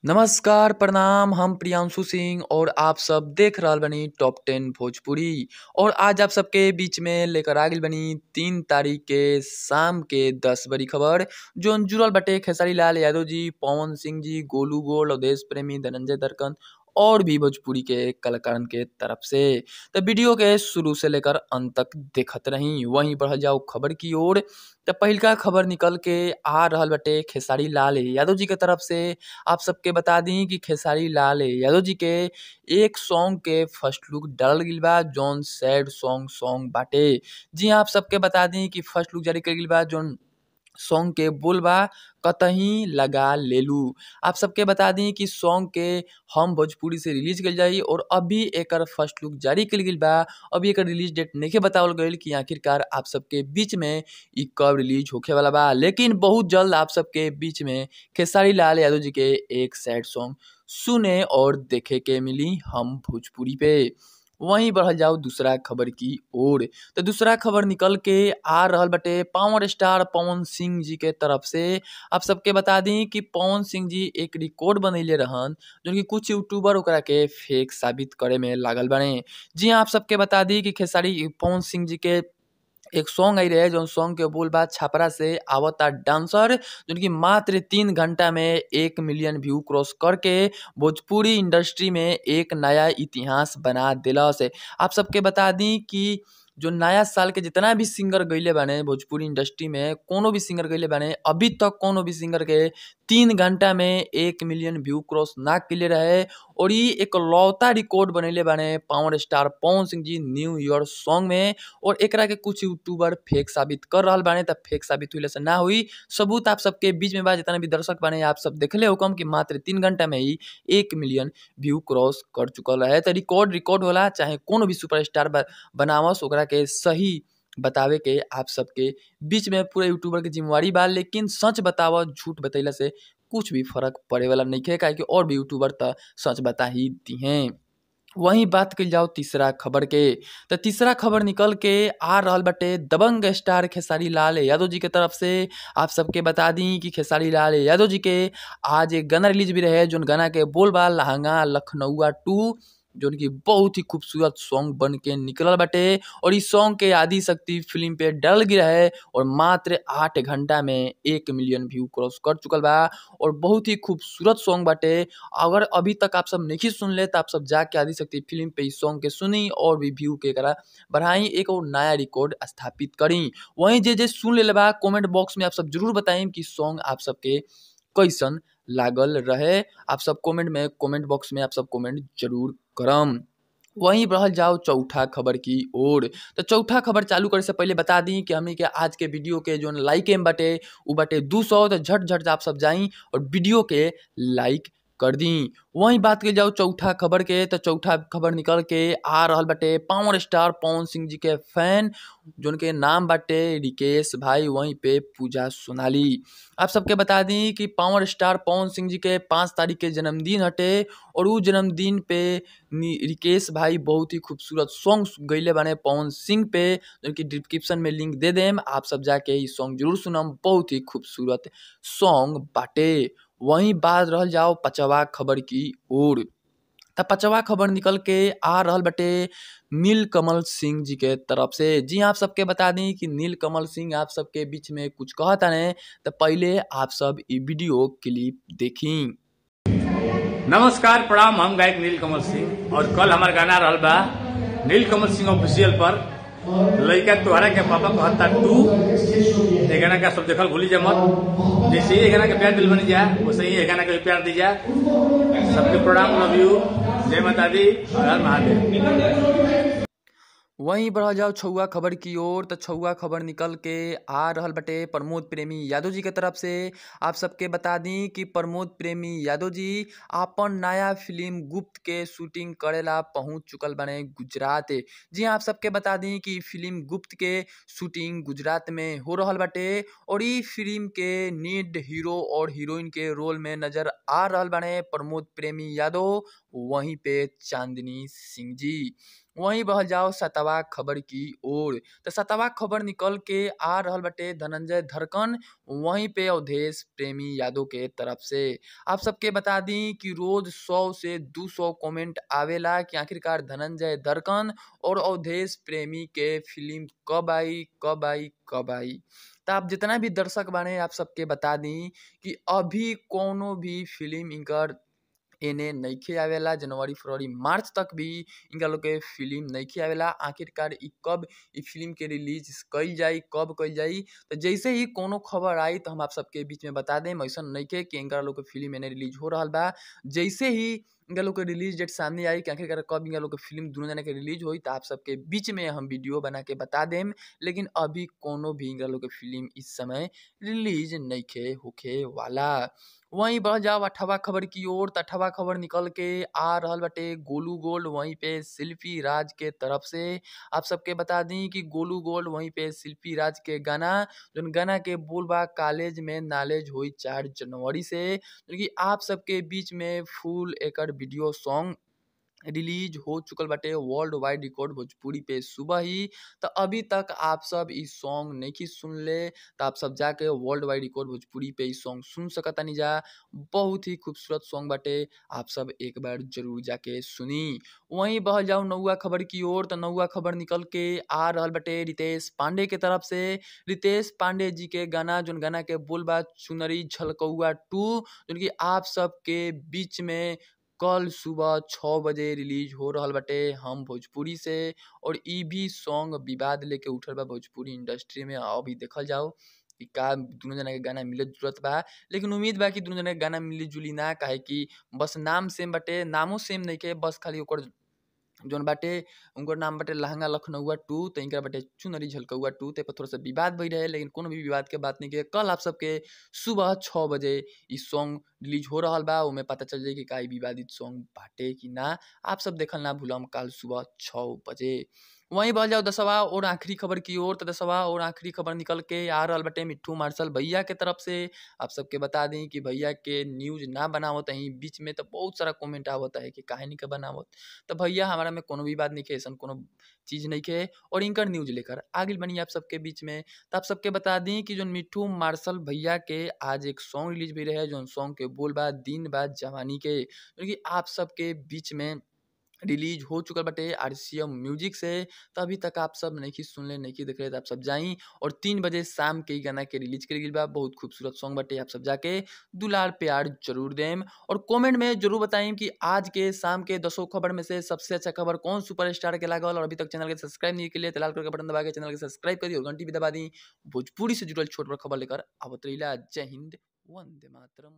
नमस्कार, प्रणाम। हम प्रियांशु सिंह और आप सब देख रहल बानी टॉप 10 भोजपुरी। और आज आप सबके बीच में लेकर आ गइल बानी 3 तारीख के शाम के 10 बड़ी खबर जोन जुड़ल बाटे खेसारी लाल यादव जी, पवन सिंह जी, गोलू गोल्ड, अवधेश प्रेमी, धनंजय दरकन और भी भोजपुरी के कलाकारन के तरफ से। तो वीडियो के शुरू से लेकर अंत तक देखत रही। वहीं बढ़ल जाओ खबर की ओर। तो पहिलका खबर निकल के आ रहल बाटे खेसारी लाल यादव जी के तरफ से। आप सबके बता दी कि खेसारी लाल यादव जी के एक सॉन्ग के फर्स्ट लुक डालल गइल बा जौन सैड सॉन्ग सॉन्ग बाटे। जी आप सबके बता दी कि फर्स्ट लुक जारी कइल गइल बा जौन सॉन्ग के बोल बा कतहीं लगा लेलू। आप सबके बता दी कि सॉन्ग के हम भोजपुरी से रिलीज कइल जाई और अभी एकर फर्स्ट लुक जारी कइल गइल बा। अभी एकर रिलीज डेट नइखे बतावल गइल कि आखिरकार आप सबके बीच में इ कब रिलीज होखे वाला बा, लेकिन बहुत जल्द आप सबके बीच में खेसारी लाल यादव जी के एक सैड सॉन्ग सुने और देखे के मिली हम भोजपुरी पे। वहीं बढ़ल जाओ दूसरा खबर की ओर। तो दूसरा खबर निकल के आ रहल बाटे पावर स्टार पवन सिंह जी के तरफ से। आप सबके बता दी कि पवन सिंह जी एक रिकॉर्ड बनैले रहन जो कि कुछ यूट्यूबर ओकरा के फेक साबित करे में लागल बाने। जी आप सबके बता दी कि खेसारी पवन सिंह जी के एक सॉन्ग आई रहे जौन सॉन्ग के बोल बा छापरा से आवता डांसर, जौन कि मात्र 3 घंटा में 1 मिलियन व्यू क्रॉस करके भोजपुरी इंडस्ट्री में एक नया इतिहास बना दिलस। आप सबके बता दी कि जो नया साल के जितना भी सिंगर गइले बाने भोजपुरी इंडस्ट्री में, कोनो भी सिंगर गइले बाने, अभी तक कोनो भी सिंगर के 3 घंटा में 1 मिलियन व्यू क्रॉस ना कइले रहे और ये एक लौता रिकॉर्ड बनैले बाने power star Pawan Singh ji new year song में। और एकरा के कुछ यूट्यूबर फेक साबित कर रहल बाने, त फेक साबित होइले से ना हुई। सबूत आप सबके बीच में बा, जितना भी दर्शक बाने आप सब देखले होकम कि मात्र 3 घंटा में ही 1 मिलियन व्यू क्रॉस कर चुकल रहे। तो रिकॉर्ड रिकॉर्ड होला, चाहे कोनो भी सुपरस्टार बनावस ओकरा के सही बतावे के आप सबके बीच में पूरा यूट्यूबर के जिम्मेवारी बा। लेकिन सच बताव, झूठ बतैला से कुछ भी फर्क पड़े वाला नहीं है, काहे कि और भी यूट्यूबर तो सच बता ही दी हैं। वहीं बात कइल जाओ तीसरा खबर के। तो तीसरा खबर निकल के आ रहल बाटे दबंग स्टार खेसारी लाल यादव जी के तरफ से। आप सबके बता दी कि खेसारी लाल यादव जी के आज एक गाना रिलीज भी रहे जोन गाना के बोल बा लहंगा लखनऊआ 2, जोन की बहुत ही खूबसूरत सॉन्ग बन के निकलल बाटे। और इस सॉन्ग के आदि शक्ति फिल्म पे डल गया है और मात्र 8 घंटा में 1 मिलियन व्यू क्रॉस कर चुकल बा और बहुत ही खूबसूरत सॉन्ग बाटे। अगर अभी तक आप सब नहीं सुन ले तो आप सब जाके आदि शक्ति फिल्म पे इस सॉन्ग के सुनी और भी व्यू के करा बढ़ाई, एक और नया रिकॉर्ड स्थापित करी। वहीं जे जे सुन ले बा कॉमेंट बॉक्स में आप सब जरूर बताएं कि सॉन्ग आप सबके कैसन लागल रहे। आप सब कमेंट में कमेंट बॉक्स में आप सब कमेंट जरूर करम। वहीं बढ़ल जाओ चौथा खबर की ओर। तो चौथा खबर चालू करे से पहले बता दी कि हमनी के आज के वीडियो के जो लाइक एम बाटे उ बाटे 200, तो झट झट आप सब जाई और वीडियो के लाइक कर दी। वहीं बात कइल जाओ चौथा खबर के। तो चौथा खबर निकल के आ रहल बाटे पावर स्टार पवन सिंह जी के फैन जोन के नाम बाटे रिकेश भाई, वहीं पे पूजा सोनाली। आप सबके बता दी कि पावर स्टार पवन सिंह जी के 5 तारीख के जन्मदिन हटे और उ जन्मदिन पे रिकेश भाई बहुत ही खूबसूरत सॉन्ग गइले बाने पवन सिंह पे, जो कि डिस्क्रिप्शन में link they them, आप सब जाके ई सॉन्ग जरूर सुनम, बहुत ही खूबसूरत सॉन्ग बाटे। वहीं बात रहल जाओ पांचवा खबर की ओर। तो पांचवा खबर निकल के आ रहल बाटे नीलकमल सिंह जी के तरफ से। जी आप सबके बता दी कि नीलकमल सिंह आप सबके बीच में कुछ कहता ने, तो पहले आप सब ई वीडियो क्लिप देखी। नमस्कार, प्रणाम। हम गायक नीलकमल सिंह और कल हमार गाना रहल बा नीलकमल सिंह ऑफिशियल पर लड़का तुहरा के पापा कहता 2। ये गाना का सब देखल भूली जा मत। जैसे ये गाना के प्यार दिल बनी जा वैसे ही ये गाना के भी प्यार दी जा। सबके प्रणाम, लव you, जय माता दी, हर हर महादेव। वहीं बढ़ जाओ छुआ खबर की ओर। तो छुआ खबर निकल के आ रहल बटे प्रमोद प्रेमी यादव जी के तरफ से। आप सबके बता दी कि प्रमोद प्रेमी यादव जी आपन नया फिल्म गुप्त के शूटिंग करेला पहुंच चुकल बने गुजरात। जी आप सबके बता दी कि फिल्म गुप्त के शूटिंग गुजरात में हो रहल बटे और ई फिल्म के लीड हीरो और हीरोइन के रोल में नजर आ रहल बने प्रमोद प्रेमी यादव, वहीं पे चांदनी सिंह जी। वहीं बहल जाओ 7वां खबर की ओर। तो 7वां खबर निकल के आ रहल बाटे धनंजय धड़कन वहीं पे अवधेश प्रेमी यादव के तरफ से। आप सबके बता दी कि रोज 100 से 200 कमेंट आवेला कि आखिरकार धनंजय धड़कन और अवधेश प्रेमी के फिल्म कब आई, कब आई, कब आई। तो आप जितना भी दर्शक बाने आप सबके बता दी कि अभी कोनो भी फिल्म इनकर एने नइखे आवेला। जनवरी फरवरी मार्च तक भी इनका लोग के फिल्म नइखे आवेला। आखिरकार इ कब इ फिल्म के रिलीज कइल जाई, कब कइल जाई, तो जैसे ही कोनो खबर आई तो हम आप सबके बीच में बता देम। ऐसा नइखे कि इनका लोग के फिल्म एने रिलीज हो रहा बा। जैसे ही इनका लोग के रिलीज डेट सामने आई कि आखिरकार कब इनका लोग के फिल्म दोनों जना के रिलीज होई तो आप सबके बीच में हम वीडियो बना के बता देम। लेकिन अभी कोनो भी इनका लोग के फिल्म इस समय रिलीज नइखे होखे वाला। वहीं बढ़ जाओ 8वां खबर की ओर। तो 8वां खबर निकल के आ रहल बाटे गोलू गोल्ड वहीं पे शिल्पी राज के तरफ से। आप सबके बता दी कि गोलू गोल्ड वहीं पे शिल्पी राज के गाना जोन गाना के बोल बा कॉलेज में नॉलेज हुई 4 जनवरी से, जो कि आप सबके बीच में फुल एकर वीडियो सॉन्ग रिलीज हो चुकल बाटे वर्ल्ड वाइड रिकॉर्ड भोजपुरी पे सुबह ही। तो अभी तक आप सब इस सॉन्ग नहीं सुन ले तो आप सब जाके वर्ल्ड वाइड रिकॉर्ड भोजपुरी पे इस सॉन्ग सुन सकतानी जा। बहुत ही खूबसूरत सॉन्ग बाटे, आप सब एक बार जरूर जाके सुनी। वहीं बहल जाओ 9वां खबर की ओर। तो 9वां खबर निकल के आ रहल बाटे रितेश पांडे के तरफ से। रितेश पांडे जी के गाना जोन गाना के बोल बा चुनरी झलकौआ 2, जोन कि आप सब के बीच में कल सुबह 6 बजे रिलीज हो रहल बाटे हम भोजपुरी से। और ई भी सॉन्ग विवाद लेके उठल बा भोजपुरी इंडस्ट्री में। अभी देखल जाओ कि का दोनों जना के गाना मिलत जुलत बा, लेकिन उम्मीद बा कि दोनों जना के गाना मिली जुली ना, काहे कि बस नाम सेम बाटे, नामो सेम नइखे, बस खाली ओकर जोन बाटे उनकर नाम बाटे लहंगा लखनऊआ 2, तो इनका बाटे चुनरी झलकौआ 2। तो थोड़ा सा विवाद भई रहे, लेकिन कोनो भी विवाद के बात नहीं के। कल आप सबके सुबह 6 बजे ई सॉन्ग रिलीज हो रहा बा, उमें पता चल जाए कि का विवादित सॉन्ग बाटे कि ना। आप सब देखल ना भूलम कल सुबह 6 बजे। वहीं बढ़ जाओ 10वां और आखिरी खबर की ओर। तो 10वां और आखिरी खबर निकल के आ रहा बाटे मिट्ठू मार्शल भैया के तरफ से। आप सबके बता दी कि भैया के न्यूज ना बनावत ही बीच में तो बहुत सारा कमेंट आवत है कि काहे नहीं के बनावत, तो भैया हमारा में कोनो भी बात नहीं है, ऐसा कोनो चीज़ नहीं है। और इनकर न्यूज लेकर आगे बनी आप सबके बीच में। तो आप सबके बता दी कि जो मिट्ठू मार्शल भैया के आज एक सॉन्ग रिलीज भी रहे, जो सॉन्ग के बोल बा दिन बाद जवानी के, जो कि आप सबके बीच में रिलीज हो चुकल बाटे आरसीएम म्यूजिक से। तो अभी तक आप सब नहीं सुन ले नहीं देख रहे तो आप सब जाई और 3 बजे शाम के गाना के रिलीज कर गई बा। बहुत खूबसूरत सॉन्ग बाटे, आप सब जाके दुलार प्यार जरूर देम और कमेंट में जरूर बताइम कि आज के शाम के 10 खबर में से सबसे अच्छा खबर कौन सुपरस्टार के लागल। और अभी तक चैनल के सब्सक्राइब नहीं के लिए लाल कलर के बटन दबा के चैनल के सब्सक्राइब करी और घंटी भी दबा दी। भोजपुरी से जुड़ल छोट बड़ खबर लेकर आवत रहिला। जय हिंद, वंदे मातरम।